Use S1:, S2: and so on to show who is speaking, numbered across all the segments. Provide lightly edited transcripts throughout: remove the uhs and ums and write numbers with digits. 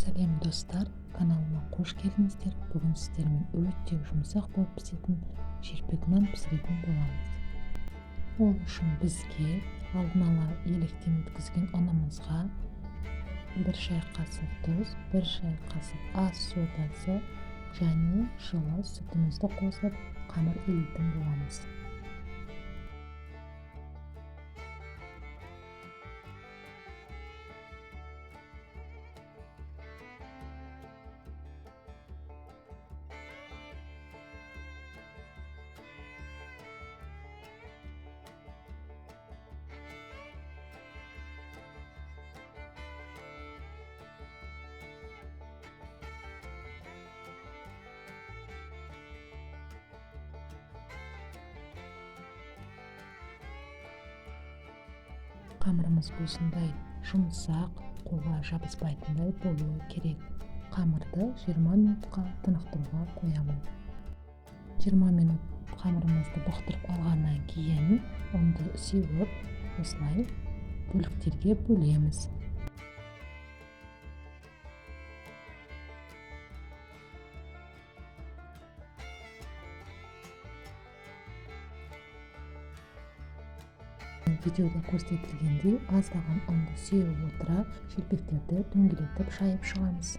S1: Сәлем, достар! Каналыма қош келдіңіздер! Бүгін сіздермен өте жұмсақ болып пісетін шелпек нан пісіретін боламыз. Ол үшін бізге алдын ала електен өткізген ұнымызға 1 шай қасық тұз, 1 шай қасық ас содасы және жылы сүтімізді қосып қамыр илейтін боламыз. Қамырымыз осындай жұмсақ, қолға жабыспайтындай болуы керек. Қамырды 20 минутқа тынықтыруға қоямын. 20 минут қамырымызды бұқтырып алғаннан кейін ұнды сеуіп, осылай бөліктерге бөлеміз. Видеода көрсетілгендей аздаған ұнды сеуіп отыра шелпектерді дөңгелетіп жайып шығамыз.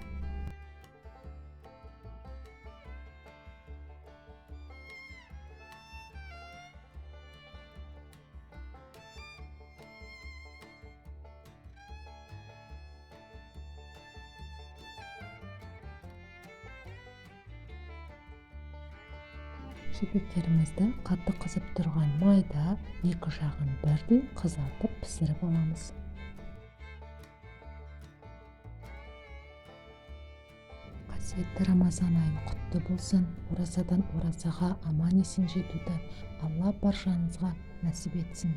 S1: Шелпектерімізді қатты қызып тұрған майда екі жағын бірдей қызартып пісіріп аламыз. Қасиетті Рамазан айы құтты болсын. Оразадан оразаға аман-есен жетуді Алла баршаңызға нәсіп етсін.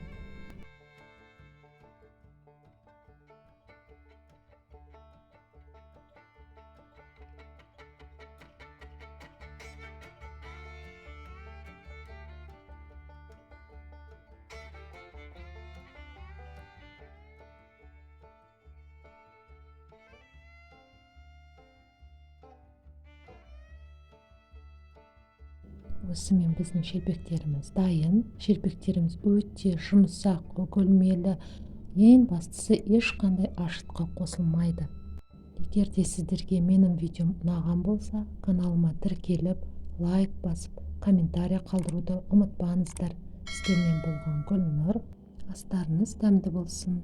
S1: Осымен біздің шелпектеріміз дайын. Шелпектеріміз өте жұмсақ, үгілмелі. Ең бастысы ешқандай ашытқы қосылмайды. Егер де сіздерге менің видеом ұнаған болса, каналыма тіркеліп, лайк басып, комментарий қалдыруды ұмытпаңыздар. Сіздермен болған Гүлнұр. Астарыңыз дәмді болсын.